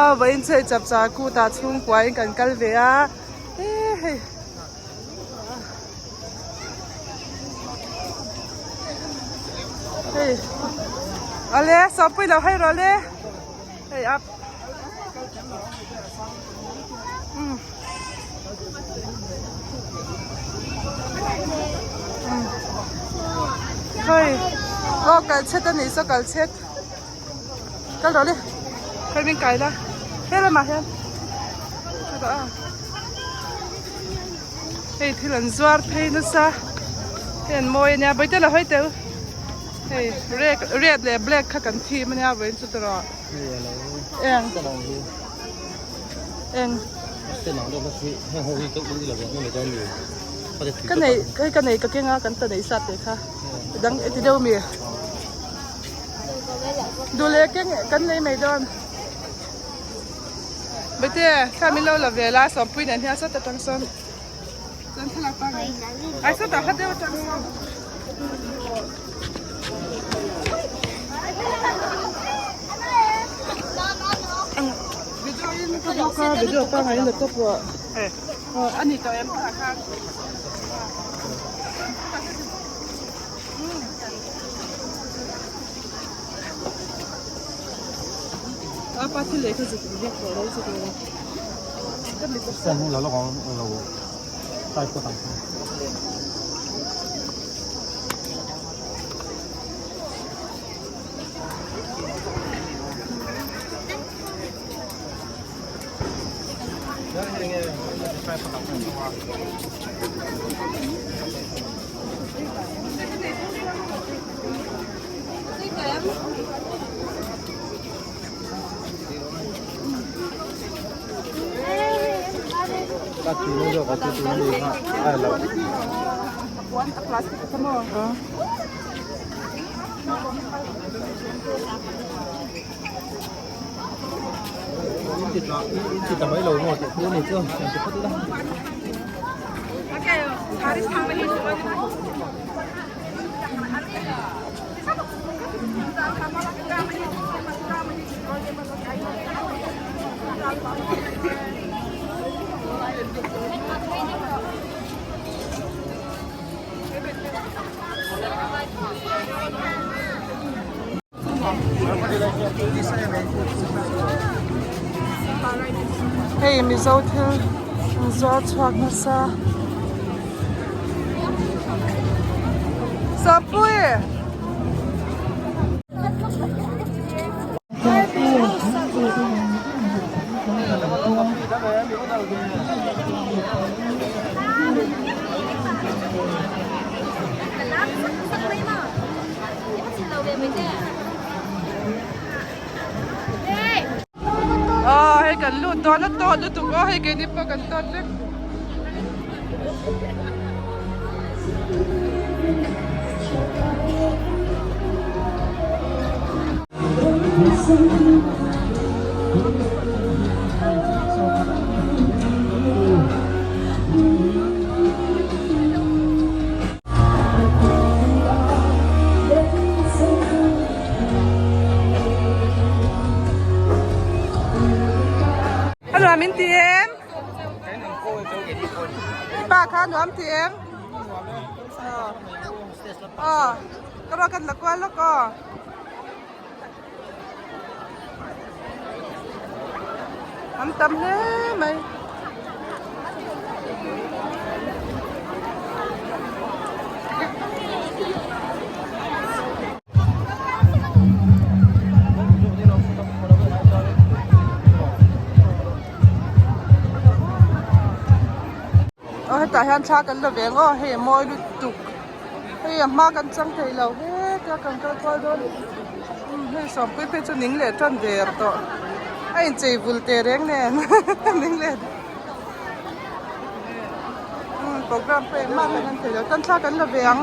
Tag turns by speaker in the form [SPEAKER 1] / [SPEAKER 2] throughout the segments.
[SPEAKER 1] Vawiin chu hei chapchar kut ah chhungkua in kan kal ve a e hei hei awle sawmpui lo hei rawh le hei up um hei aw kal chhet a nih saw kal chhet kal rawh le hei min kai la he lamah hian hei thil an zuar phei nasa hei an mawi ania bawihte lo hawi tel hei red red leh black kha kan thim ania vawiin chu tawh eng eng ka nei hei ka nei ka keng a kan ta nei sat teh kha dang i ti deuh mi duh leh keng kan nei mai dawn bete thla min lo la ve la sawmpui nen hian sawt atang sawn chuan thlalak pangai ai sawtah kha deuh atang sawn. Video in ka bawk a video pangai in laptop pawh a ni tawh em tah khan. A pa thil leh kha zuk biak tawh lo chu tur a. Ka mit a
[SPEAKER 2] Sen lo lo lo tai ko tang.
[SPEAKER 1] Hei mizo thil an zuar chhuak nasa Sapui. Aw hei kan lut dawn a tawt lutuk aw hei keini pawh kan tawt vek. A nuam in ti em? Pa kha nuam ti em? Aw, ka ruak kan la kual lawk aw. An tam hle mai. Aw hetah hian thla kan la ve ang aw hei a mawi lutuk hei a hma kan chang thei lo heta kan kal kual dawn umm hei sawmpui phei chu ning leh tan der tawh a inchei vul teh reng nen ning leh umm program pawh engmah kan en thei lo tan thla kan la ve ang.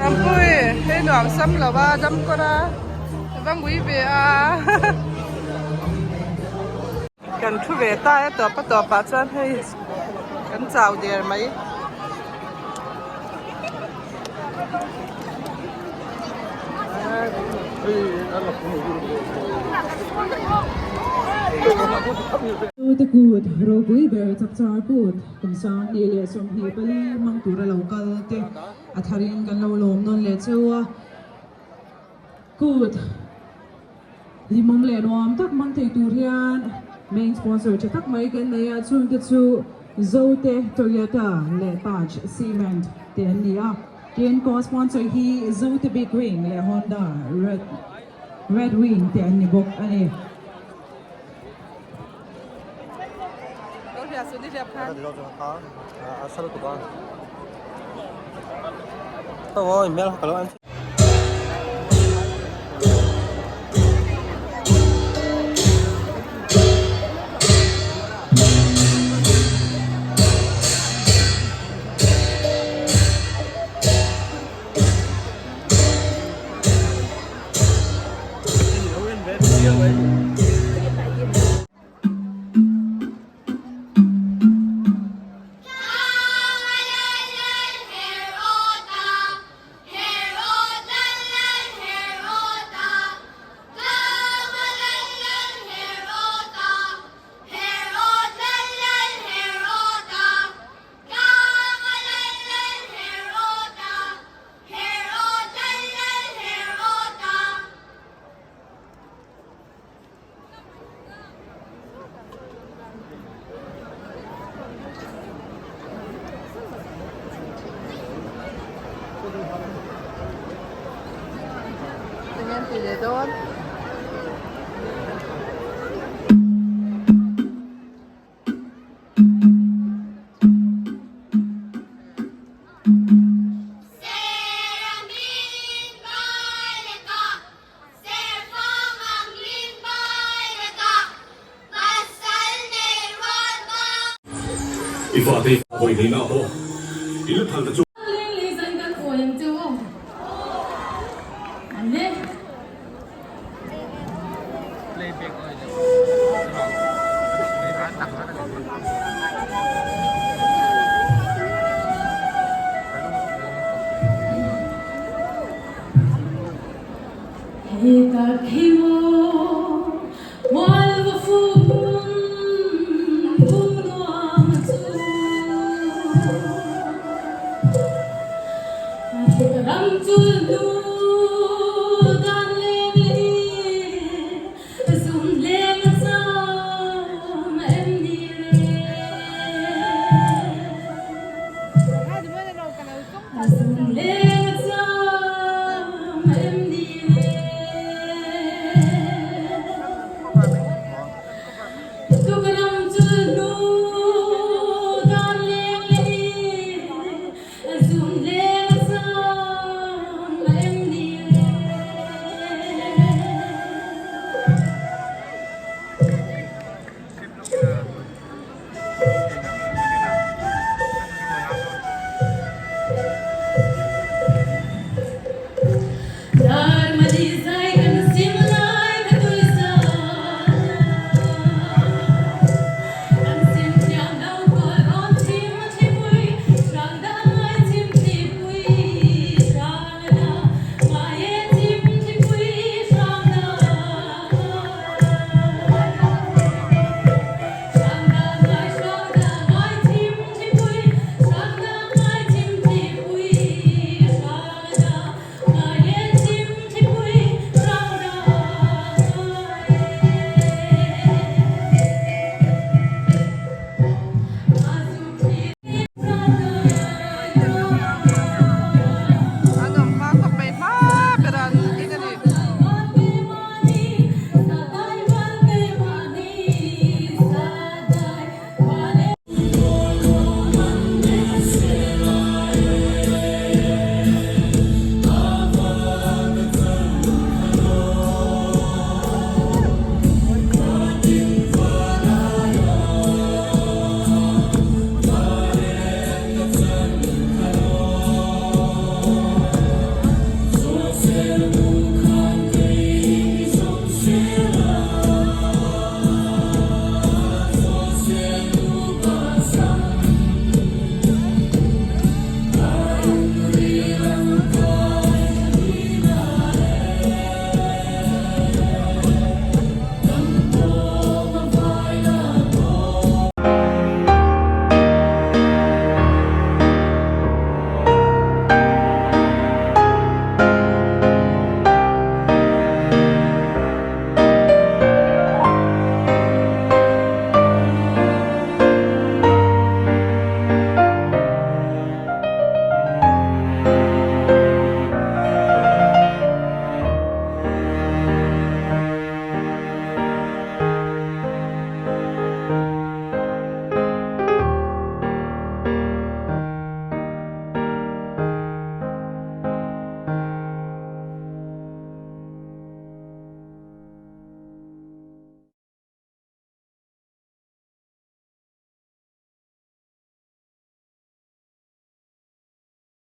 [SPEAKER 1] Rampui hei nuam sam lo a dam kawr a va ngui ve a kan thu ve ta e tawp a tawp ah chuan hei kan chau der mai.
[SPEAKER 3] Te kut ropui ber chapchar kut kum sang hnih leh 24 hmang tura lo kal te a tharin kan lo lawm nawn leh cheu a. Kut limawm leh nuam tak hmang thei tur hian main sponsor tha tak mai kan nei a, chungte chu Zote Toyota leh Taj Cement te an ni a. Tin, co-sponsor hi Zote Big Wing leh Honda Red Red Wing te an ni bawk a ni.
[SPEAKER 1] Enge an tih leh dawn?
[SPEAKER 4] I fate hawi hnihna pawh i la thal ta chu.